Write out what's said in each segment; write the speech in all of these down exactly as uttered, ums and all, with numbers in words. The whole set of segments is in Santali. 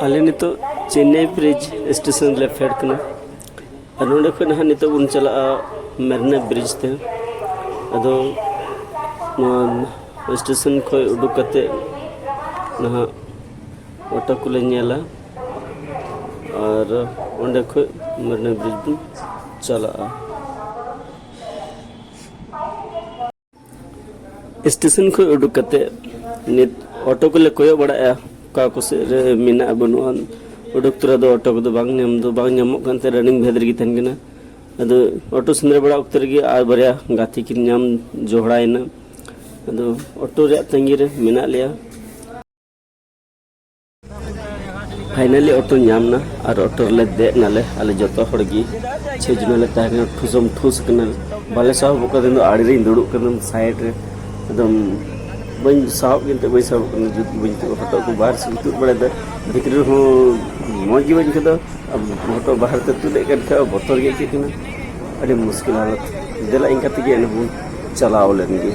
ᱟᱞᱮ ᱱᱤᱛᱚᱜ ᱪᱮᱱᱱᱟᱭ ᱵᱨᱤᱡᱽ ᱥᱴᱮᱥᱚᱱ ᱨᱮᱞᱮ ᱯᱷᱮᱰ ᱠᱟᱱᱟ᱾ ᱟᱨ ᱱᱚᱸᱰᱮ ᱠᱷᱚᱱ ᱱᱟᱦᱟᱜ ᱱᱤᱛᱚᱜ ᱵᱚᱱ ᱪᱟᱞᱟᱜᱼᱟ ᱢᱮᱨᱤᱱᱟ ᱵᱨᱤᱡᱽ ᱛᱮ᱾ ᱟᱫᱚ ᱱᱚᱣᱟ ᱥᱴᱮᱥᱚᱱ ᱠᱷᱚᱱ ᱩᱰᱩᱠ ᱠᱟᱛᱮ ᱱᱟᱦᱟᱜ ᱚᱴᱳ ᱠᱚᱞᱮ ᱧᱮᱞᱟ ᱟᱨ ᱚᱸᱰᱮ ᱠᱷᱚᱱ ᱢᱮᱨᱤᱱᱟ ᱵᱨᱤᱡᱽ ᱵᱚᱱ ᱪᱟᱞᱟᱜᱼᱟ᱾ ᱥᱴᱮᱥᱚᱱ ᱠᱷᱚᱱ ᱩᱰᱩᱠ ᱠᱟᱛᱮ ᱱᱤᱛ ᱚᱴᱳ ᱠᱚᱞᱮ ᱠᱚᱭᱚᱜ ᱵᱟᱲᱟᱭᱟ, ᱚᱠᱟ ᱠᱚ ᱥᱮᱫ ᱨᱮ ᱢᱮᱱᱟᱜᱼᱟ ᱵᱟᱹᱱᱩᱜᱼᱟ᱾ ᱩᱰᱩᱠ ᱛᱚᱨᱟ ᱫᱚ ᱚᱴᱳ ᱠᱚᱫᱚ ᱵᱟᱝ ᱧᱟᱢ ᱫᱚ ᱵᱟᱝ ᱧᱟᱢᱚᱜ ᱠᱟᱱ ᱛᱟᱦᱮᱸ, ᱨᱟᱱᱤᱝ ᱵᱷᱮᱫ ᱨᱮᱜᱮ ᱛᱟᱦᱮᱱ ᱠᱟᱱᱟ᱾ ᱟᱫᱚ ᱚᱴᱳ ᱥᱮᱸᱫᱽᱨᱟ ᱵᱟᱲᱟ ᱚᱠᱛᱮ ᱨᱮᱜᱮ ᱟᱨ ᱵᱟᱨᱭᱟ ᱜᱟᱛᱮ ᱠᱤᱱ ᱧᱟᱢ ᱡᱚᱦᱲᱟᱭᱮᱱᱟ᱾ ᱟᱫᱚ ᱚᱴᱳ ᱨᱮᱭᱟᱜ ᱛᱟᱺᱜᱤ ᱨᱮ ᱢᱮᱱᱟᱜ ᱞᱮᱭᱟ᱾ ᱯᱷᱟᱭᱱᱟᱞᱤ ᱚᱴᱳ ᱧᱟᱢ ᱱᱟ ᱟᱨ ᱚᱴᱳ ᱨᱮᱞᱮ ᱫᱮᱡ ᱱᱟᱞᱮ ᱟᱞᱮ ᱡᱚᱛᱚ ᱦᱚᱲ ᱜᱮ᱾ ᱪᱷᱚ ᱡᱚᱱᱟ ᱞᱮ ᱛᱟᱦᱮᱸ ᱠᱟᱱᱟ, ᱴᱷᱩᱥᱚᱢ ᱴᱷᱩᱥ ᱠᱟᱱᱟ᱾ ᱵᱟᱞᱮ ᱥᱟᱦᱚᱵᱚᱜ ᱠᱟᱱ ᱛᱟᱦᱮᱸ ᱫᱚ ᱟᱲᱮ ᱨᱮᱧ ᱫᱩᱲᱩᱵ ᱠᱟᱱᱟ ᱥᱟᱭᱤᱰ ᱨᱮ᱾ ᱮᱠᱫᱚᱢ ᱵᱟᱹᱧ ᱥᱟᱦᱚᱵ ᱠᱟᱱ ᱛᱮ ᱵᱟᱹᱧ ᱥᱟᱦᱚᱵ ᱠᱟᱱᱟ, ᱡᱩᱛ ᱵᱟᱹᱧ ᱛᱩᱫ ᱦᱚᱴᱚᱜ ᱠᱚ ᱵᱟᱦᱨᱮ ᱥᱮᱫ ᱛᱩᱫ ᱵᱟᱲᱟᱭᱮᱫᱟ᱾ ᱵᱷᱤᱛᱨᱤ ᱨᱮᱦᱚᱸ ᱢᱚᱡᱽ ᱜᱮ ᱵᱟᱹᱧ ᱟᱹᱭᱠᱟᱹᱣ ᱫᱟ᱾ ᱦᱚᱴᱚᱜ ᱵᱟᱦᱨᱮ ᱛᱮ ᱛᱩᱫ ᱮᱫ ᱠᱟᱱ ᱠᱷᱟᱡ ᱵᱚᱛᱚᱨ ᱜᱮ ᱟᱹᱭᱠᱟᱹᱜ ᱠᱟᱱᱟ᱾ ᱟᱹᱰᱤ ᱢᱩᱥᱠᱤᱞ ᱦᱟᱞᱚᱛ᱾ ᱫᱮᱞᱟ ᱤᱱᱠᱟ ᱛᱮᱜᱮ ᱮᱱᱦᱚᱸ ᱪᱟᱞᱟᱣ ᱞᱮᱱ ᱜᱮ᱾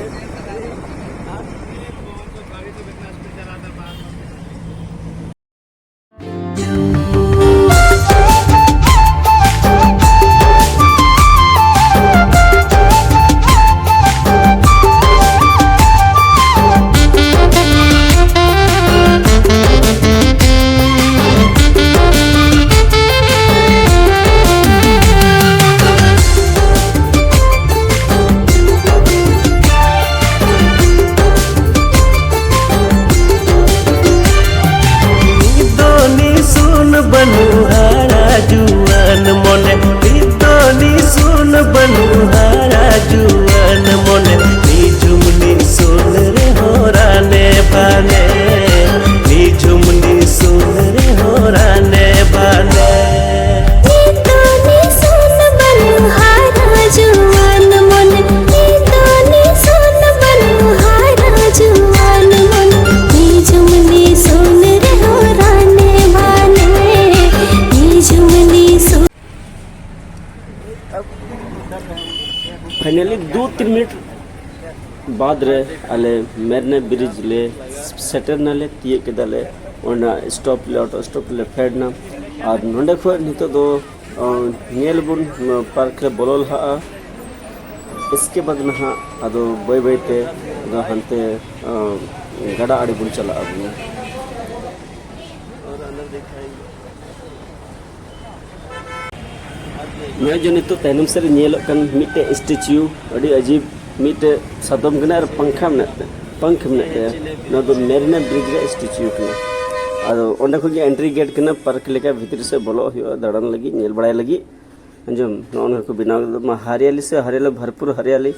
ᱱᱤᱛ ᱫᱚ ᱱᱤᱥᱩᱱ ᱵᱟᱹᱱᱩᱜ ᱦᱟᱨᱟ ᱡᱩᱣᱟᱹᱱ ᱢᱚᱱᱮ, ᱱᱤᱛ ᱫᱚ ᱱᱤᱥᱩᱱ ᱵᱟᱹᱱᱩᱜ ᱦᱟᱨᱟ ᱡᱩᱣᱟᱹᱱ ᱢᱚᱱᱮ, ᱱᱤᱡᱩᱢ ᱱᱤᱥᱩᱱ ᱨᱮᱦᱚᱸ ᱨᱟᱱᱮ ᱵᱟᱱᱮ, ᱱᱤᱡᱩᱢ ᱱᱤᱥᱩᱱ ᱨᱮᱦᱚᱸ ᱨᱟᱱᱮ ᱵᱟᱱᱮ᱾ ᱱᱤᱛ ᱫᱚ ᱱᱤᱥᱩᱱ ᱵᱟᱹᱱᱩᱜ ᱦᱟᱨᱟ ᱡᱩᱣᱟᱹᱱ ᱢᱚᱱᱮ, ᱱᱤᱛ ᱫᱚ ᱱᱤᱥᱩᱱ ᱵᱟᱹᱱᱩᱜ ᱦᱟᱨᱟ ᱡᱩᱣᱟᱹᱱ ᱢᱚᱱᱮ, ᱱᱤᱡᱩᱢ ᱱᱤᱥᱩᱱ ᱨᱮᱦᱚᱸ ᱨᱟᱱᱮ ᱵᱟᱱᱮ, ᱱᱤᱡᱩᱢ ᱱᱤᱥᱩᱱ᱾ ᱯᱷᱟᱭᱱᱟᱞᱤ ᱫᱩ ᱛᱤᱱ ᱢᱤᱱᱤᱴ ᱵᱟᱫᱽ ᱨᱮ ᱟᱞᱮ ᱢᱮᱨᱤᱱᱟ ᱵᱨᱤᱡᱽ ᱞᱮ ᱥᱮᱴᱮᱨ ᱱᱟᱞᱮ, ᱛᱤᱭᱟᱹᱜ ᱠᱮᱫᱟᱞᱮ᱾ ᱚᱱᱟ ᱥᱴᱚᱯ ᱞᱮ, ᱚᱴᱳ ᱥᱴᱚᱯ ᱞᱮ ᱯᱷᱮᱰ ᱮᱱᱟ᱾ ᱟᱨ ᱱᱚᱸᱰᱮ ᱠᱷᱚᱱ ᱱᱤᱛᱚᱜ ᱫᱚ ᱚ, ᱧᱮᱞ ᱵᱚᱱ, ᱱᱚᱣᱟ ᱯᱟᱨᱠ ᱞᱮ ᱵᱚᱞᱚ ᱞᱟᱦᱟᱜᱼᱟ᱾ ᱤᱥᱠᱮ ᱵᱟᱫ ᱱᱟᱦᱟᱜ ᱟᱫᱚ ᱵᱟᱹᱭ ᱵᱟᱹᱭ ᱛᱮ ᱟᱫᱚ ᱦᱟᱱᱛᱮ ᱚ, ᱜᱟᱰᱟ ᱟᱲᱮ ᱵᱚᱱ ᱪᱟᱞᱟᱜᱼᱟ ᱵᱚᱱ᱾ ᱱᱚᱜᱼᱚᱭ ᱡᱮ ᱱᱤᱛᱚᱜ ᱛᱟᱭᱱᱚᱢ ᱥᱮᱫ ᱨᱮ ᱧᱮᱞᱚᱜ ᱠᱟᱱ ᱢᱤᱫᱴᱮᱡ ᱥᱴᱮᱪᱩ, ᱟᱹᱰᱤ ᱟᱡᱤᱵ ᱢᱤᱫᱴᱮᱡ ᱥᱟᱫᱚᱢ ᱠᱟᱱᱟ ᱟᱨ ᱯᱟᱝᱠᱷᱟ ᱢᱮᱱᱟᱜ ᱛᱟᱭᱟ, ᱯᱟᱝᱠᱷ ᱢᱮᱱᱟᱜ ᱛᱟᱭᱟ᱾ ᱱᱚᱣᱟ ᱫᱚ ᱢᱮᱨᱤᱱᱟ ᱵᱨᱤᱡᱽ ᱨᱮᱭᱟᱜ ᱥᱴᱮᱪᱩ ᱠᱟᱱᱟ᱾ ᱟᱫᱚ ᱚᱸᱰᱮ ᱠᱷᱚᱱ ᱜᱮ ᱮᱱᱴᱨᱤ ᱜᱮᱴ ᱠᱟᱱᱟ, ᱯᱟᱨᱠ ᱞᱮᱠᱟ ᱵᱷᱤᱛᱨᱤ ᱥᱮᱫ ᱵᱚᱞᱚᱜ ᱦᱩᱭᱩᱜᱼᱟ ᱫᱟᱬᱟᱱ ᱞᱟᱹᱜᱤᱫ, ᱧᱮᱞ ᱵᱟᱲᱟᱭ ᱞᱟᱹᱜᱤᱫ᱾ ᱟᱸᱡᱚᱢ, ᱱᱚᱜᱼᱚ ᱱᱚᱣᱟ ᱠᱚ ᱵᱮᱱᱟᱣ ᱠᱟᱫᱟ, ᱢᱟ ᱦᱟᱨᱤᱭᱟᱞᱤ ᱥᱮ ᱦᱟᱨᱤᱭᱟᱞᱤ, ᱵᱷᱚᱨᱯᱩᱨ ᱦᱟᱨᱤᱭᱟᱞᱤ᱾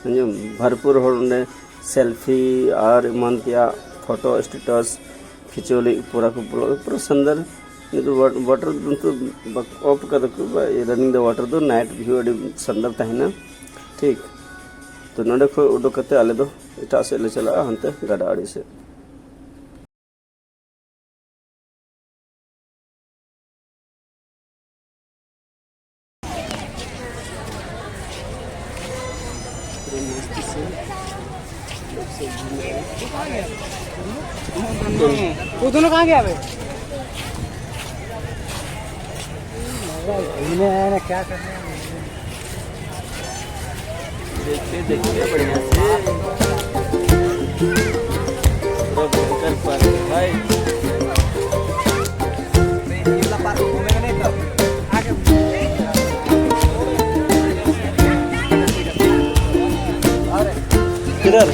ᱟᱸᱡᱚᱢ, ᱵᱷᱚᱨᱯᱩᱨ ᱦᱚᱲ ᱚᱸᱰᱮ ᱥᱮᱞᱯᱷᱤ ᱟᱨ ᱮᱢᱟᱱ ᱛᱮᱭᱟᱜ ᱯᱷᱳᱴᱳ ᱥᱴᱮᱴᱟᱥ ᱠᱷᱤᱪᱟᱹᱣ ᱞᱟᱹᱜᱤᱫ ᱯᱩᱨᱟ ᱠᱚ ᱵᱚᱞᱚ, ᱯᱩᱨᱟ ᱥᱩᱱᱫᱚᱨ᱾ ᱱᱤᱛᱚᱜ ᱣᱟᱴ-, ᱣᱟᱴᱟᱨ ᱫᱚ ᱱᱤᱛᱚᱜ ᱵᱟᱠ-, ᱚᱯᱷ ᱠᱟᱫᱟ ᱠᱚ, ᱵᱟ, ᱨᱟᱱᱤᱝ ᱫᱟ ᱣᱟᱴᱟᱨ ᱫᱚ ᱱᱟᱭᱤᱴ ᱵᱷᱤᱭᱩ ᱟᱹᱰᱤ ᱥᱟᱱᱫᱟᱨ ᱛᱟᱦᱮᱱᱟ᱾ ᱴᱷᱤᱠ, ᱛᱚ ᱱᱚᱸᱰᱮ ᱠᱷᱚᱱ ᱩᱰᱩᱠ ᱠᱟᱛᱮ ᱟᱞᱮ ᱫᱚ ᱮᱴᱟᱜ ᱥᱮᱫ ᱞᱮ ᱪᱟᱞᱟᱜᱼᱟ, ᱦᱟᱱᱛᱮ ᱜᱟᱰᱟ ᱟᱲᱮ ᱥᱮᱫ᱾ वो दोनों कहाँ गया बे? घूमने आए ना, क्या करने आए? देखते देखते बढ़िया से। पूरा भयंकर पार्क है भाई। किधर?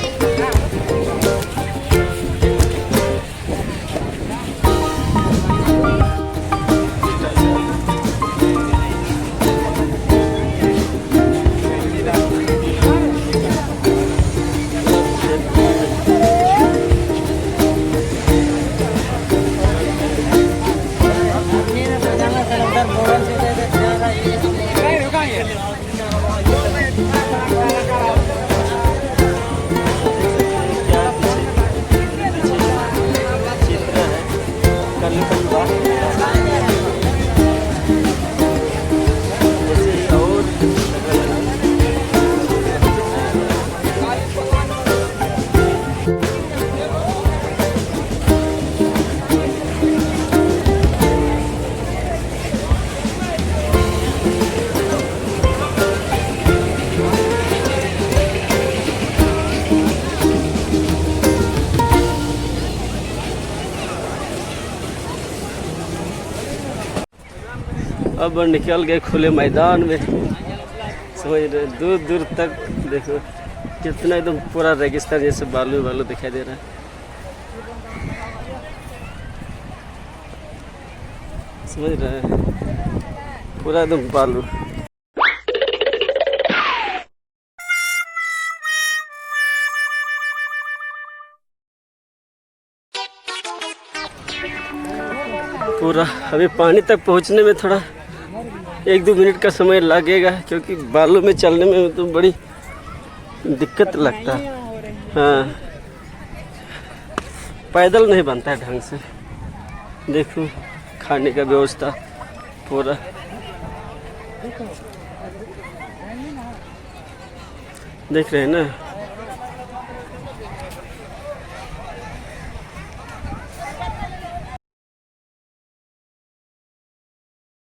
अब निकल गए खुले मैदान में। समझ रहे, दूर दूर तक देखो, कितना एकदम पूरा रेगिस्तान जैसे बालू बालू दिखाई दे रहा है। समझ रहे हैं, पूरा एकदम बालू। पूरा अभी पानी तक पहुंचने में थोड़ा एक दो मिनट का समय लगेगा, क्योंकि बालू में चलने में तो बड़ी दिक्कत लगता है। हाँ, पैदल नहीं बनता है ढंग से। देखो, खाने का व्यवस्था पूरा, देख रहे हैं ना,